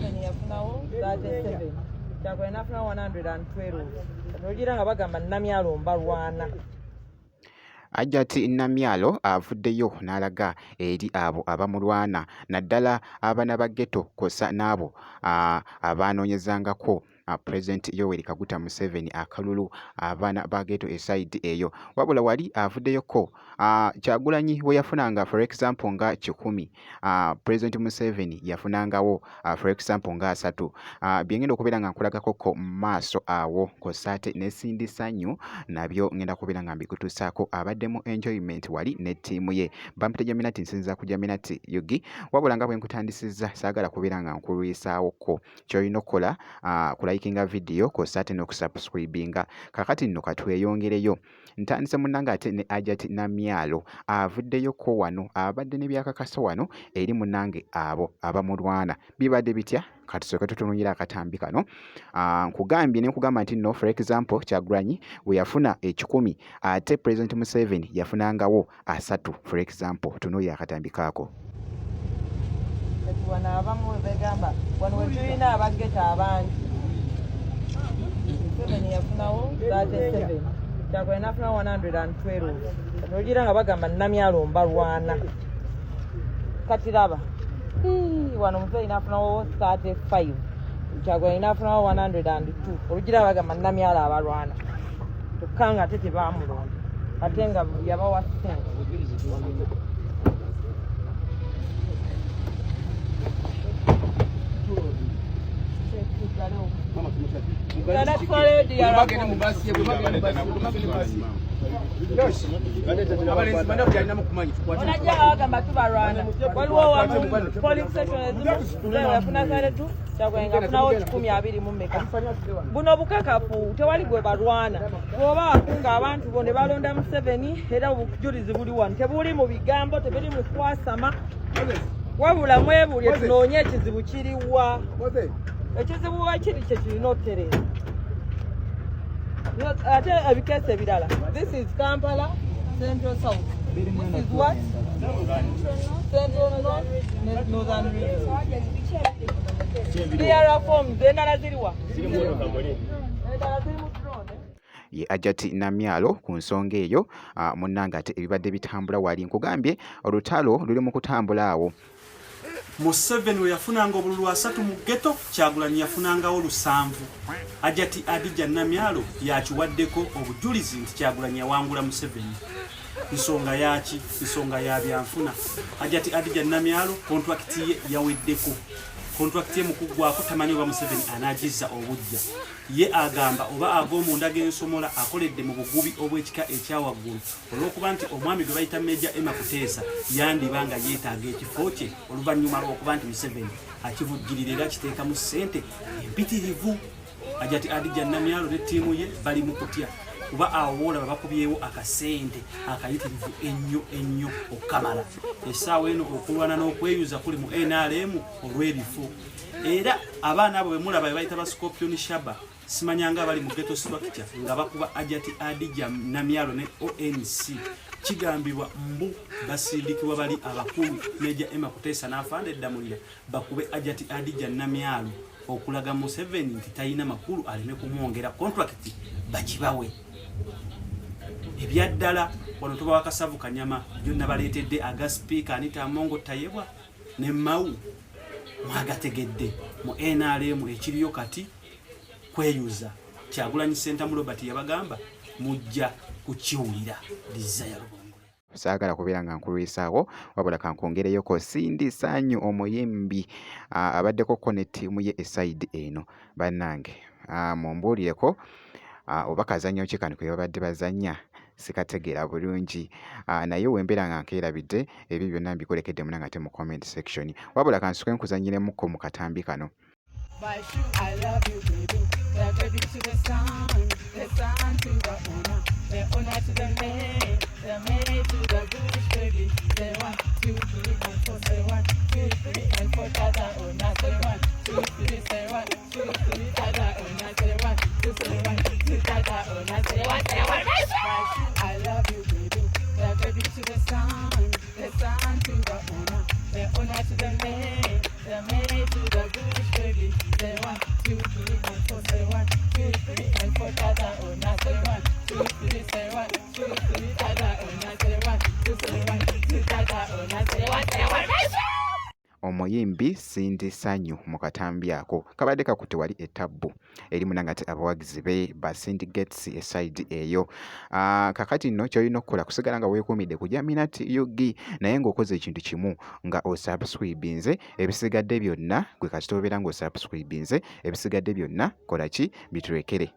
Museveni yafunawo 37, Kyagulanyi n'afunawo 112. Kati ogira nga bagamba Namyalo mbalwana. Hajjati Namyalo avuddeyo n'alaga eri abo abamulwana naddala abaana ba ghetto kw'ossa n'abo abaanoonyezangako Pulezidenti Yoweri Kaguta Museveni akalulu abaana ba ghetto esayidi eyo. Wabula wali avuddeyoko Kyagulanyi we yafunanga for example nga 100, Pulezidenti Museveni yafunangawo for example nga 30. Bye ngenda okubeera nga nkulagako mu maaso awo kw'ossa ate ne Cindy Sanyu nabyo ngenda kubeera nga mbikutuusaako abadde mu enjoyment wali ne ttiimu ye. Bampita Jaminati, nsinziira ku Jaminati Yugi. Wabula nga bwe nkutandisizza saagala kubeera nga nkulwisaawokko. Ky'olina okukola kulayikinga vidiyo kw'ossa ate n'okusubscribinga. Kaakati nno katweyongereyo. Ntandise munnange ate ne Hajjati Namyalo avuddeyo ko wano abadde ne byakakasa wano eri munnange abo abamulwana. Bibadde bitya? Katusooke tutunuulire akatambi kano. Nkugambye ne nkugamba nti nno for example Kyagulanyi bwe yafuna 100 ate President Museveni yafunangawo 30 for example. Tunuulira akatambi kaako. Kati wano abamu begamba wano we tulina abageta abangi. Museveni yafunawo 37, Kyagulanyi n'afunawo 112. Kati ogira nga bagamba Namyalo mbalwana. Kati laba wano Museveni n'afunawo 35, Kyagulanyi n'afunawo 102. Olugira bagamba Namyalo abalwana kyokka nga ate tebaamulonda ate nga yabawa ssente. Onajja bagamba tubalwana. Waliwo wamu polling station ezimu yafuna 32, Kyagulanyi ng'afunawo 120 mmeka. Buno bukakafu, tewali gwe balwana. Bw'oba wakunga abantu bo ne balonda Museveni, era obujulizi buli wano, tebuli mu bigambo, tebuli mu kwasama, wabula mwebulye tunoonye ekizibu kiriwa. Ekizibu wakiri kye kirina otutereeza. Ate ebikeesa ebirala, this is Kampala Central South. This is what? Central North, Northern Region. DR forms endala ziriwa? Endala ziri mu drone. Ye Hajjati Namyalo ku nsonga eyo munnange ate ebibadde bitambula wali nkugambye olutalo luli mu kutambula awo. Museveni we yafunanga obululu 30 mu ghetto, Kyagulanyi yafunangawo 7. Hajjati Hadija Namyalo yakiwaddeko obujulizi nti Kyagulanyi yawangula Museveni. Nsonga yaki? Nsonga ya byanfuna. Hajjati Hadija Namyalo kontrakiti ye yaweddeko. Kontrakiti ye mu kuggwako tamanyi oba Museveni anaagizza obujja. Ye agamba oba ag'omunda g'ensomola akoledde mu bugubi obw'ekika ekya waggulu olw'okuba nti omwami gwe bayita Meeja Emma Kuteesa yandiba nga yeetaaga ekifo kye oluvannyuma lw'okuba nti Museveni akivujjirira era akiteekamu ssente empitirivu. Hajjati Hadija Namyalo ne ttiimu ye bali mu kutya kuba awo woolaba bakubyewo akasente akayitirivu ennyo ennyo okukamala. Essaawa eno okulwana n'okweyuza kuli mu NRM olw'ebifo. Era abaana abo bemulaba bebayita ba Scorpion Shaba simanyanga abali mu ghetto structure nga bakuba Hajjati Hadija Namyalo ne ONC. Kigambibwa mbu basindikibwa bali abakulu Meeja Emma Kuteesa n'afanda eddamulira bakube Hajjati Hadija Namyalo okulaga Museveni nti talina makulu aleme kumwongera contract bakibawe. Ebyaddala wano tubawa kasavu kanyama byonna baleetedde aga sipiika Anita Amongo Tayebwa ne Mao mwagategedde mu NRM ekiriyo kati kweyuza. Kyagulanyi Ssentamu Robert yabagamba mujja kukiwulira. Desire Lubongoya. Saagala kubeera nga nkulwisaawo wabula kankwongereyoko Cindy Sanyu omuyimbi abaddeko ko ne ttiimu ye esayidi eno. Bannange mumbuulireko oba kazannyo ki kano ke babadde bazannya sikategeera bulungi, naye wembeera nga nkeerabidde ebyo byonna mbikulekedde munnange ate mu comment section. Wabula kansooke nkuzannyiremukko mu katambi kano. I love you, baby. The baby to the sun, the sun to the owner, the owner to the man, the man to the bush, baby. Say 1, 2, 3, and 4. Say 1, 2, 3, and 4. Tata owner. Say 1, 2, 3. Say 1, 2, 3. Tata owner. Say 1, 2, say 1, 2. Tata owner. Say 1, say 1. I love you, baby. The baby to the sun, the sun to the owner, the owner to the man, the man to the bush, baby. Say 1, 2, 3, and 4. Say 1, 2, 3, and 4. Tata, oh, now say 1, 2, 3, say 1, 2, 3, tata, oh, now say 1, 2, say 1, 2, tata, oh, now say 1, say 1. Omuyimbi Cindy Sanyu mu katambi ako kabadde kakutte wali etabbu eri munangati abawagizi be ba Cindy Gates esayidi eyo. Kakati nno ky'olina okukola kusigala nga weekuumidde ku Jaminat UG, naye ng'okoze ekintu kimu nga osubscribinze. Ebisigadde byonna gwe kasita obeera ng'osubscribinze, ebisigadde byonna kola ki, bitulekere.